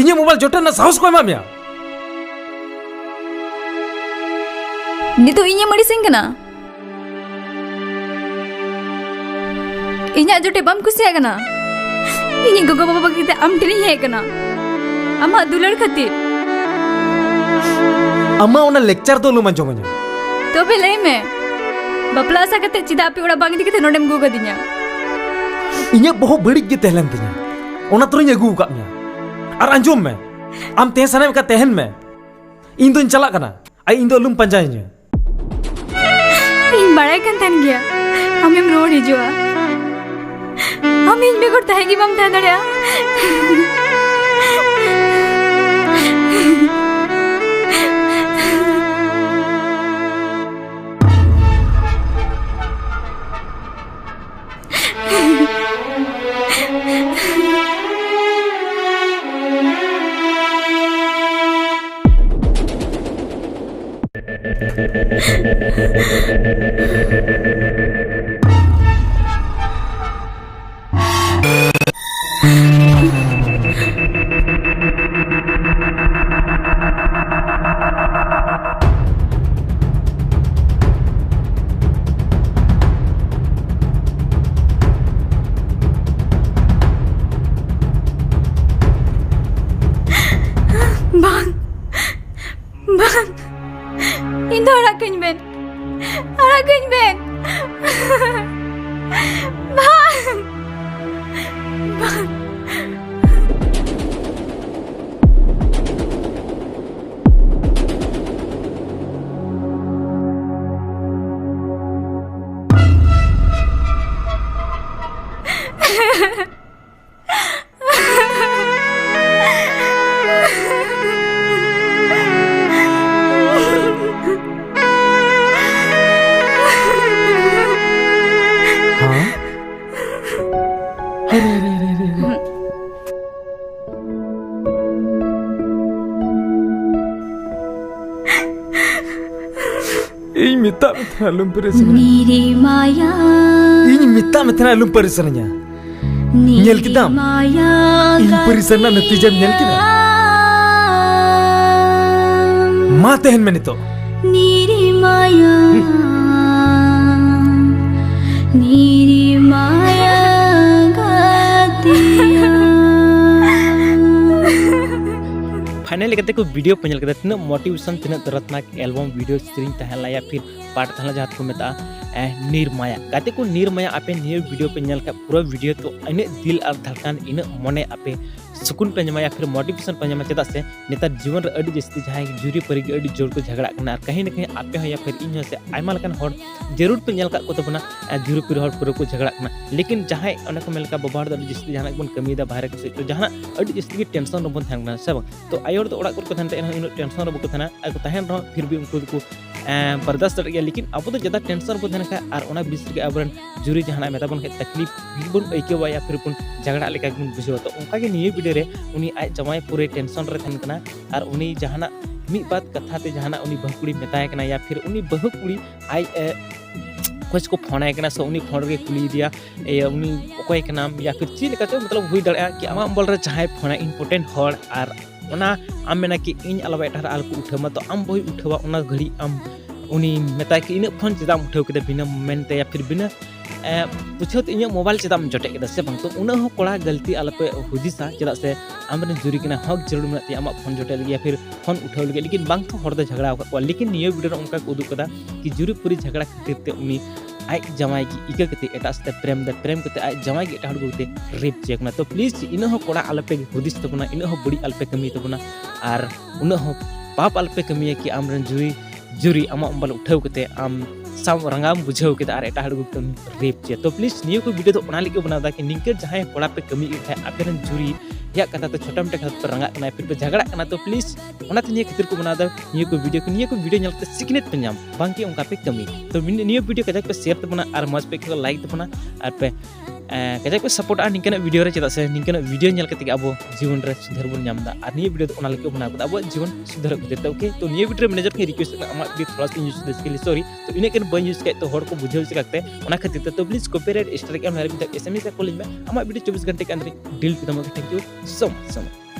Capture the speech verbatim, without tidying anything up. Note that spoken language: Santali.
ᱤᱧᱟᱹᱜ ᱢᱳᱵᱟᱭᱤᱞ ᱡᱚᱴᱮᱫ ᱨᱮᱱᱟᱜ ᱥᱟᱦᱚᱥ ᱠᱚ ᱮᱢᱟᱜ ᱢᱮᱭᱟ? ᱱᱤᱛᱚᱜ ᱤᱧᱮᱢ ᱟᱹᱲᱤᱥᱤᱧ ᱠᱟᱱᱟ? ᱤᱧᱟᱹᱜ ᱡᱚᱴᱮᱫ ᱵᱟᱢ ᱠᱩᱥᱤᱭᱟᱜ ᱠᱟᱱᱟ? ᱤᱧᱤᱡ ᱜᱚᱜᱚ ᱵᱟᱵᱟ ᱵᱟᱹᱜᱤ ᱠᱟᱛᱮ ᱟᱢ ᱴᱷᱮᱱᱤᱧ ᱦᱮᱡ ᱟᱠᱟᱱᱟ, ᱟᱢᱟᱜ ᱫᱩᱞᱟᱹᱲ ᱠᱷᱟᱹᱛᱤᱨ᱾ ᱟᱢᱟᱜ ᱚᱱᱟ ᱞᱮᱠᱪᱟᱨ ᱫᱚ ᱟᱞᱚᱢ ᱟᱸᱡᱚᱢᱟᱹᱧᱟ᱾ ᱛᱚᱵᱮ ᱞᱟᱹᱭ ᱢᱮ, ᱵᱟᱯᱞᱟ ᱟᱥᱟ ᱠᱟᱛᱮ ᱪᱮᱫᱟᱜ ᱟᱯᱮ ᱚᱲᱟᱜ ᱵᱟᱝ ᱤᱫᱤ ᱠᱟᱛᱮ ᱱᱚᱰᱮᱢ ᱟᱹᱜᱩ ᱟᱠᱟᱫᱤᱧᱟ? ᱤᱧᱟᱹᱜ ᱵᱚᱦᱚᱜ ᱵᱟᱹᱲᱤᱡ ᱜᱮ ᱛᱟᱦᱮᱸ ᱞᱮᱱ ᱛᱤᱧᱟᱹ, ᱚᱱᱟ ᱛᱮᱨᱚᱧ ᱟᱹᱜᱩ ᱟᱠᱟᱫ ᱢᱮᱭᱟ᱾ ᱟᱨ ᱟᱸᱡᱚᱢ ᱢᱮ, ᱟᱢ ᱛᱟᱦᱮᱸ ᱥᱟᱱᱟᱭᱮᱫ ᱢᱮ ᱠᱷᱟᱱ ᱛᱟᱦᱮᱱ ᱢᱮ, ᱤᱧ ᱫᱚᱧ ᱪᱟᱞᱟᱜ ᱠᱟᱱᱟ᱾ ᱟᱨ ᱤᱧ ᱫᱚ ᱟᱞᱚᱢ ᱯᱟᱸᱡᱟᱭᱤᱧᱟᱹ᱾ ᱤᱧ ᱵᱟᱲᱟᱭ ᱠᱟᱱ ᱛᱟᱦᱮᱱ ᱜᱮᱭᱟ ᱟᱢᱮᱢ ᱨᱩᱣᱟᱹᱲ ᱦᱤᱡᱩᱜᱼᱟ᱾ ᱟᱢ ᱤᱧ ᱵᱮᱜᱚᱨ ᱛᱟᱦᱮᱸ ᱜᱮ ᱵᱟᱢ ᱛᱟᱦᱮᱸ ᱫᱟᱲᱮᱭᱟᱜᱼᱟ᱾ ᱵᱟᱝ, ᱵᱟᱝ, ᱤᱧ ᱫᱚ ᱟᱲᱟᱜ ᱠᱟᱹᱧ ᱵᱮᱱ, ᱟᱲᱟᱜ ᱠᱟᱹᱧ ᱵᱮᱱ᱾ ᱵᱟᱝ, ᱵᱟᱝ᱾ ᱦᱮᱸ? ᱦᱟᱭ ᱨᱮ, ᱦᱟᱭ ᱨᱮ, ᱦᱟᱭ ᱨᱮ, ᱦᱟᱭ ᱨᱮ᱾ ᱤᱧ ᱢᱮᱛᱟᱜ ᱢᱮ ᱛᱟᱦᱮᱸᱱᱟ ᱟᱞᱚᱢ ᱯᱟᱹᱨᱤᱥᱟᱹᱱᱟᱹᱧᱟ᱾ ᱤᱧ ᱢᱮᱛᱟᱜ ᱢᱮ ᱛᱟᱦᱮᱸᱱᱟ ᱟᱞᱚᱢ ᱯᱟᱹᱨᱤᱥᱟᱹᱱᱟᱹᱧᱟ᱾ ᱧᱮᱞ ᱠᱮᱫᱟᱢ? ᱤᱧ ᱯᱟᱹᱨᱤᱥᱟᱹᱱ ᱨᱮᱱᱟᱜ ᱱᱟᱹᱛᱤᱡᱟᱢ ᱧᱮᱞ ᱠᱮᱫᱟ? ᱢᱟ ᱛᱟᱦᱮᱱ ᱢᱮ ᱱᱤᱛᱚᱜ᱾ ᱱᱤᱨᱤᱢᱟᱭᱟ ᱱᱤᱨᱤᱢᱟᱭᱟ ᱜᱟᱛᱮᱭᱟ᱾ ᱯᱷᱟᱭᱱᱟᱞ ᱞᱮᱠᱟᱛᱮ ᱠᱚ ᱵᱷᱤᱰᱤᱭᱳ ᱯᱮ ᱧᱮᱞ ᱠᱮᱫᱟ, ᱛᱤᱱᱟᱹᱜ ᱢᱳᱴᱤᱵᱷᱮᱥᱚᱱ, ᱛᱤᱱᱟᱹᱜ ᱫᱚᱨᱫᱽᱱᱟᱠ ᱮᱞᱵᱟᱢ ᱵᱷᱤᱰᱤᱭᱳ ᱥᱮᱨᱮᱧ ᱛᱟᱦᱮᱸ ᱞᱮᱱᱟ, ᱭᱟ ᱯᱷᱤᱨ ᱯᱟᱴ ᱛᱟᱦᱮᱸ ᱞᱮᱱᱟ, ᱡᱟᱦᱟᱸ ᱫᱚᱠᱚ ᱢᱮᱛᱟᱜᱼᱟ ᱮ, ᱱᱤᱨᱢᱟᱭᱟ᱾ ᱜᱟᱛᱮ ᱠᱚ, ᱱᱤᱨᱢᱟᱭᱟ ᱟᱯᱮ ᱱᱤᱭᱟᱹ ᱵᱷᱤᱰᱤᱭᱳ ᱯᱮ ᱧᱮᱞ ᱠᱷᱟᱱ ᱯᱩᱨᱟᱹ ᱵᱷᱤᱰᱤᱭᱳ ᱛᱚ ᱤᱱᱟᱹᱜ ᱫᱤᱞ ᱟᱨ ᱫᱷᱟᱲᱠᱟᱱ, ᱤᱱᱟᱹᱜ ᱢᱚᱱᱮ ᱟᱯᱮ ᱥᱩᱠᱩᱱ ᱯᱮ ᱧᱟᱢᱟ ᱭᱟ ᱯᱷᱤᱨ ᱢᱳᱴᱤᱵᱷᱮᱥᱚᱱ ᱯᱮ ᱧᱟᱢᱟ᱾ ᱪᱮᱫᱟᱜ ᱥᱮ ᱱᱮᱛᱟᱨ ᱡᱤᱵᱚᱱ ᱨᱮ ᱟᱹᱰᱤ ᱡᱟᱹᱥᱛᱤ ᱡᱟᱦᱟᱸᱭ ᱡᱩᱨᱤ ᱯᱟᱹᱨᱤ ᱜᱮ ᱟᱹᱰᱤ ᱡᱳᱨ ᱠᱚ ᱡᱷᱟᱜᱽᱲᱟᱜ ᱠᱟᱱᱟ, ᱟᱨ ᱠᱟᱹᱦᱤ ᱱᱟ ᱠᱟᱹᱦᱤ ᱟᱯᱮ ᱦᱚᱸ ᱭᱟ ᱯᱷᱤᱨ ᱤᱧ ᱦᱚᱸ ᱥᱮ ᱟᱭᱢᱟ ᱞᱮᱠᱟᱱ ᱦᱚᱲ ᱡᱟᱹᱨᱩᱲ ᱯᱮ ᱧᱮᱞ ᱠᱟᱜ ᱠᱚ ᱛᱟᱵᱚᱱᱟ, ᱟᱨ ᱡᱩᱨᱤ ᱯᱟᱹᱨᱤ ᱦᱚᱲ ᱯᱩᱨᱟᱹ ᱠᱚ ᱡᱷᱟᱜᱽᱲᱟᱜ ᱠᱟᱱᱟ᱾ ᱞᱮᱠᱤᱱ ᱡᱟᱦᱟᱸᱭ ᱚᱱᱮ ᱠᱚ ᱢᱮᱱ ᱞᱮᱠᱟ ᱵᱟᱵᱟ ᱦᱚᱲ ᱫᱚ ᱟᱹᱰᱤ ᱡᱟᱹᱥᱛᱤ ᱡᱟᱦᱟᱱᱟᱜ ᱜᱮᱵᱚᱱ ᱠᱟᱹᱢᱤᱭᱮᱫᱟ ᱵᱟᱦᱨᱮ ᱠᱚ ᱥᱮᱫ, ᱛᱚ ᱡᱟᱦᱟᱱᱟᱜ ᱟᱹᱰᱤ ᱡᱟᱹᱥᱛᱤ ᱜᱮ ᱴᱮᱱᱥᱚᱱ ᱨᱮᱵᱚᱱ ᱛᱟᱦᱮᱱ ᱠᱟᱱᱟ, ᱥᱮ ᱵᱟᱝ? ᱛᱚ ᱟᱭᱳ ᱦᱚᱲ ᱫᱚ ᱚᱲᱟᱜ ᱠᱚᱨᱮ ᱠᱚ ᱛᱟᱦᱮᱱ ᱛᱮ ᱮᱱᱦᱚᱸ ᱩᱱᱟᱹᱜ ᱴᱮᱱᱥᱚᱱ ᱨᱮ ᱵᱟᱠᱚ ᱛᱟᱦᱮᱱᱟ, ᱟᱨ ᱠᱚ ᱛᱟᱦᱮᱱ ᱨᱮᱦᱚᱸ ᱯᱷᱤᱨ ᱵᱷᱤ ᱩᱱᱠᱩ ᱫᱚᱠᱚ ᱮᱸ, ᱵᱟᱨᱫᱟᱥ ᱫᱟᱲᱮᱭᱟᱜ ᱜᱮᱭᱟ᱾ ᱞᱮᱠᱤᱱ ᱟᱵᱚ ᱫᱚ ᱡᱟᱫᱟ ᱴᱮᱱᱥᱚᱱ ᱨᱮᱵᱚᱱ ᱛᱟᱦᱮᱱ ᱠᱷᱟᱱ ᱟᱨ ᱚᱱᱟ ᱵᱤᱥ ᱨᱮᱜᱮ ᱟᱵᱚᱨᱮᱱ ᱡᱩᱨᱤ ᱡᱟᱦᱟᱱᱟᱜ ᱢᱮᱛᱟ ᱵᱚᱱ ᱠᱷᱟᱡ ᱛᱟᱠᱞᱤᱯ ᱜᱮᱵᱚᱱ ᱟᱹᱭᱠᱟᱹᱣᱟ ᱭᱟ ᱯᱷᱤᱨ ᱵᱚᱱ ᱡᱷᱟᱜᱽᱲᱟᱜ ᱞᱮᱠᱟ ᱜᱮᱵᱚᱱ ᱵᱩᱡᱷᱟᱹᱣᱟ᱾ ᱛᱚ ᱚᱱᱠᱟ ᱜᱮ ᱱᱤᱭᱟᱹ ᱵᱷᱤᱰᱤᱭᱳ ᱨᱮ ᱩᱱᱤ ᱟᱡ ᱡᱟᱶᱟᱭ ᱯᱩᱨᱟᱹ ᱴᱮᱱᱥᱚᱱ ᱨᱮ ᱛᱟᱦᱮᱱ ᱠᱟᱱᱟ, ᱟᱨ ᱩᱱᱤ ᱡᱟᱦᱟᱱᱟᱜ ᱢᱤᱫ ᱵᱟᱫ ᱠᱟᱛᱷᱟ ᱛᱮ ᱡᱟᱦᱟᱱᱟᱜ ᱩᱱᱤ ᱵᱟᱹᱦᱩ ᱠᱩᱲᱤ ᱢᱮᱛᱟᱭ ᱠᱟᱱᱟ ᱭᱟ ᱯᱷᱤᱨ ᱩᱱᱤ ᱵᱟᱹᱦᱩ ᱠᱩᱲᱤ ᱟᱡ ᱮ, ᱚᱠᱚᱭ ᱪᱚᱠᱚ ᱯᱷᱳᱱ ᱟᱭ ᱠᱟᱱᱟ, ᱥᱮ ᱩᱱᱤ ᱯᱷᱳᱱ ᱨᱮᱜᱮ ᱠᱩᱞᱤᱭᱮᱫᱮᱭᱟ, ᱮ, ᱩᱱᱤ ᱚᱠᱚᱭ ᱠᱟᱱᱟᱢ ᱭᱟ ᱯᱷᱤᱨ ᱪᱮᱫ ᱞᱮᱠᱟᱛᱮ ᱢᱚᱛᱞᱚᱵ ᱦᱩᱭ ᱫᱟᱲᱮᱭᱟᱜᱼᱟ ᱠᱤ ᱟᱢᱟᱜ ᱢᱳᱵᱟᱭᱤᱞ ᱨᱮ ᱡᱟᱦᱟᱸᱭ ᱯᱷᱳᱱᱟ ᱤᱢᱯᱚᱨᱴᱮᱱᱴ ᱦᱚᱲ, ᱟᱨ ᱚᱱᱟ ᱟᱢ ᱢᱮᱱᱟ ᱠᱤ ᱤᱧ ᱟᱞᱚᱣᱟ ᱮᱴᱟᱜ ᱨᱮ ᱟᱞᱚ ᱠᱚ ᱩᱴᱷᱟᱹᱣ ᱢᱟ, ᱛᱚ ᱟᱢ ᱵᱟᱹᱦᱩᱭ ᱩᱴᱷᱟᱹᱣᱟ ᱚᱱᱟ ᱜᱷᱟᱹᱲᱤᱡ ᱟᱢ ᱩᱱᱤ ᱢᱮᱛᱟᱭ ᱠᱤ ᱤᱱᱟᱹᱜ ᱯᱷᱳᱱ ᱪᱮᱫᱟᱜ ᱮᱢ ᱩᱴᱷᱟᱹᱣ ᱠᱮᱫᱟ ᱵᱤᱱᱟᱹ ᱢᱮᱱᱛᱮ ᱭᱟ ᱯᱷᱤᱨ ᱵᱤᱱᱟᱹ ᱮ, ᱯᱩᱪᱷᱟᱹᱣ ᱛᱮ ᱤᱧᱟᱹᱜ ᱢᱳᱵᱟᱭᱤᱞ ᱪᱮᱫᱟᱜ ᱮᱢ ᱡᱚᱴᱮᱫ ᱠᱮᱫᱟ, ᱥᱮ ᱵᱟᱝ? ᱛᱚ ᱩᱱᱟᱹᱜ ᱦᱚᱸ ᱠᱚᱲᱟ ᱜᱟᱹᱞᱛᱤ ᱟᱞᱚᱯᱮ ᱦᱩᱫᱤᱥᱟ, ᱪᱮᱫᱟᱜ ᱥᱮ ᱟᱢᱨᱮᱱ ᱡᱩᱨᱤ ᱠᱟᱱᱟ, ᱦᱚᱠ ᱡᱟᱹᱨᱩᱲ ᱢᱮᱱᱟᱜ ᱛᱟᱭᱟ ᱟᱢᱟᱜ ᱯᱷᱳᱱ ᱡᱚᱴᱮᱫ ᱞᱟᱹᱜᱤᱫ ᱭᱟ ᱯᱷᱤᱨ ᱯᱷᱳᱱ ᱩᱴᱷᱟᱹᱣ ᱞᱟᱹᱜᱤᱫ, ᱞᱮᱠᱤᱱ ᱵᱟᱝ ᱛᱚ ᱦᱚᱲ ᱫᱚ ᱡᱷᱟᱜᱽᱲᱟ ᱟᱠᱟᱫ ᱠᱚᱣᱟ᱾ ᱞᱮᱠᱤᱱ ᱱᱤᱭᱟᱹ ᱵᱷᱤᱰᱤᱭᱳ ᱨᱮ ᱚᱱᱠᱟ ᱠᱚ ᱩᱫᱩᱜ ᱠᱟᱫᱟ ᱠᱤ ᱡᱩᱨᱤ ᱯᱩᱨᱤ ᱡᱷᱟᱜᱽᱲᱟ ᱠᱷᱟᱹᱛᱤᱨ ᱛᱮ ᱩᱱᱤ ᱟᱡ ᱡᱟᱶᱟᱭ ᱜᱮ ᱤᱠᱟᱹ ᱠᱟᱛᱮ ᱮᱴᱟᱜ ᱥᱟᱛᱮ ᱯᱨᱮᱢ ᱫᱟ, ᱯᱨᱮᱢ ᱠᱟᱛᱮ ᱟᱡ ᱡᱟᱶᱟᱭ ᱜᱮ ᱮᱴᱟᱜ ᱦᱚᱲ ᱠᱚᱛᱮ ᱨᱮᱯ ᱦᱚᱪᱚᱭᱮ ᱠᱟᱱᱟ᱾ ᱛᱚ ᱯᱞᱤᱡ ᱤᱱᱟᱹᱜ ᱦᱚᱸ ᱠᱚᱲᱟ ᱟᱞᱚᱯᱮ ᱦᱩᱫᱤᱥ ᱛᱟᱵᱚᱱᱟ, ᱤᱱᱟᱹᱜ ᱦᱚᱸ ᱵᱟᱹᱲᱤᱡ ᱟᱞᱚᱯᱮ ᱠᱟᱹᱢᱤ ᱛᱟᱵᱚᱱᱟ, ᱟᱨ ᱩᱱᱟᱹᱜ ᱦᱚᱸ ᱯᱟᱯ ᱟᱞᱚᱯᱮ ᱠᱟᱹᱢᱤᱭᱟ ᱠᱤ ᱟᱢᱨᱮᱱ ᱡᱩᱨᱤ ᱡᱩᱨᱤ ᱟᱢᱟᱜ ᱢᱳᱵᱟᱭᱤᱞ ᱩᱴᱷᱟᱹᱣ ᱠᱟᱛᱮ ᱟᱢ ᱥᱟᱶ ᱨᱟᱸᱜᱟᱣ ᱮᱢ ᱵᱩᱡᱷᱟᱹᱣ ᱠᱮᱫᱟ ᱟᱨ ᱮᱴᱟᱜ ᱦᱚᱲ ᱠᱚ ᱨᱮᱯ ᱪᱮᱫ᱾ ᱛᱚ ᱯᱞᱤᱡ ᱱᱤᱭᱟᱹ ᱠᱚ ᱵᱷᱤᱰᱤᱭᱳ ᱫᱚ ᱚᱱᱟ ᱞᱟᱹᱜᱤᱫ ᱵᱮᱱᱟᱣ ᱮᱫᱟ ᱠᱤ ᱱᱤᱝᱠᱟᱹ ᱡᱟᱦᱟᱸᱭ ᱠᱚᱲᱟ ᱯᱮ ᱠᱟᱹᱢᱤᱭᱮᱫ ᱠᱷᱟᱡ ᱟᱯᱮ ᱨᱮᱱ ᱡᱩᱨᱤ ᱨᱮᱭᱟᱜ ᱠᱟᱛᱷᱟ ᱛᱮ ᱪᱷᱳᱴᱟ ᱢᱳᱴᱟ ᱠᱟᱛᱷᱟ ᱛᱮᱯᱮ ᱨᱟᱸᱜᱟᱜ ᱠᱟᱱᱟ, ᱯᱷᱤᱨ ᱯᱮ ᱡᱷᱟᱜᱽᱲᱟᱜ ᱠᱟᱱᱟ, ᱛᱚ ᱯᱞᱤᱡ ᱚᱱᱟᱛᱮ ᱱᱤᱭᱟᱹ ᱠᱷᱟᱹᱛᱤᱨ ᱠᱚ ᱵᱮᱱᱟᱣ ᱮᱫᱟ ᱱᱤᱭᱟᱹ ᱠᱚ ᱵᱷᱤᱰᱤᱭᱳ ᱠᱚ᱾ ᱱᱤᱭᱟᱹ ᱠᱚ ᱵᱷᱤᱰᱤᱭᱳ ᱧᱮᱞ ᱠᱟᱛᱮ ᱥᱤᱠᱷᱱᱟᱹᱛ ᱯᱮ ᱧᱟᱢ, ᱵᱟᱝ ᱠᱤ ᱚᱱᱠᱟ ᱯᱮ ᱠᱟᱹᱢᱤ᱾ ᱛᱚ ᱱᱤᱭᱟᱹ ᱵᱷᱤᱰᱤᱭᱳ ᱠᱟᱡᱟᱠ ᱯᱮ ᱥᱮᱭᱟᱨ ᱛᱟᱵᱚᱱᱟ ᱟᱨ ᱢᱚᱡᱽ ᱯᱮ ᱟᱹᱭᱠᱟᱹᱣ ᱠᱷᱟᱱ ᱞᱟᱭᱤᱠ ᱛᱟᱵᱚᱱᱟ ᱟᱨ ᱯᱮ ᱮᱸ, ᱠᱟᱡᱟᱠ ᱯᱮ ᱥᱟᱯᱳᱨᱴᱟ ᱱᱤᱝᱠᱟᱱᱟᱜ ᱵᱷᱤᱰᱤᱭᱳ ᱨᱮ, ᱪᱮᱫᱟᱜ ᱥᱮ ᱱᱤᱝᱠᱟᱱᱟᱜ ᱵᱷᱤᱰᱤᱭᱳ ᱧᱮᱞ ᱠᱟᱛᱮ ᱜᱮ ᱟᱵᱚ ᱡᱤᱵᱚᱱ ᱨᱮ ᱥᱩᱫᱷᱟᱹᱨ ᱵᱚᱱ ᱧᱟᱢ ᱮᱫᱟ᱾ ᱟᱨ ᱱᱤᱭᱟᱹ ᱵᱷᱤᱰᱤᱭᱳ ᱫᱚ ᱚᱱᱟ ᱞᱟᱹᱜᱤᱫ ᱵᱮᱱᱟᱣ ᱠᱟᱫᱟ, ᱟᱵᱚᱣᱟᱜ ᱡᱤᱵᱚᱱ ᱥᱩᱫᱷᱟᱹᱨᱚᱜ ᱠᱷᱟᱹᱛᱤᱨ ᱛᱮ᱾ ᱳᱠᱮ, ᱛᱚ ᱱᱤᱭᱟᱹ ᱵᱷᱤᱰᱤᱭᱳ ᱨᱮ ᱢᱮᱱᱮᱡᱟᱨ ᱠᱤᱱ ᱨᱤᱠᱩᱭᱮᱥᱴ ᱠᱟᱱᱟ ᱟᱢᱟᱜ ᱵᱷᱤᱰᱤᱭᱳ ᱛᱷᱚᱲᱟ ᱥᱟ ᱤᱧ ᱤᱭᱩᱡᱽ ᱫᱟ, ᱥᱚᱨᱤ, ᱛᱚ ᱤᱱᱟᱹᱜ ᱜᱟᱱ ᱵᱟᱹᱧ ᱤᱭᱩᱡᱽ ᱠᱷᱟᱡ ᱛᱚ ᱦᱚᱲ ᱠᱚ ᱵᱩᱡᱷᱟᱹᱣ ᱪᱮᱠᱟ ᱠᱟᱛᱮ, ᱚᱱᱟ ᱠᱷᱟᱹᱛᱤᱨ ᱛᱮ᱾ ᱛᱚ ᱯᱞᱤᱡ ᱠᱚᱯᱤᱨᱟᱭᱤᱴ ᱥᱴᱨᱟᱭᱤᱠ ᱮᱢ ᱞᱟᱹᱜᱤᱫ ᱮᱥ ᱮᱢ ᱮᱥ ᱠᱚᱞ ᱤᱧ ᱢᱮ, ᱟᱢᱟᱜ ᱵᱷᱤᱰᱤᱭᱳ ᱪᱚᱵᱵᱤᱥ ᱜᱷᱚᱱᱴᱟ ᱠᱮ ᱟᱱᱫᱟᱨ ᱰᱤᱞᱤᱴ ᱠᱟᱛᱟᱢ᱾ Okay, thank you so much, so much.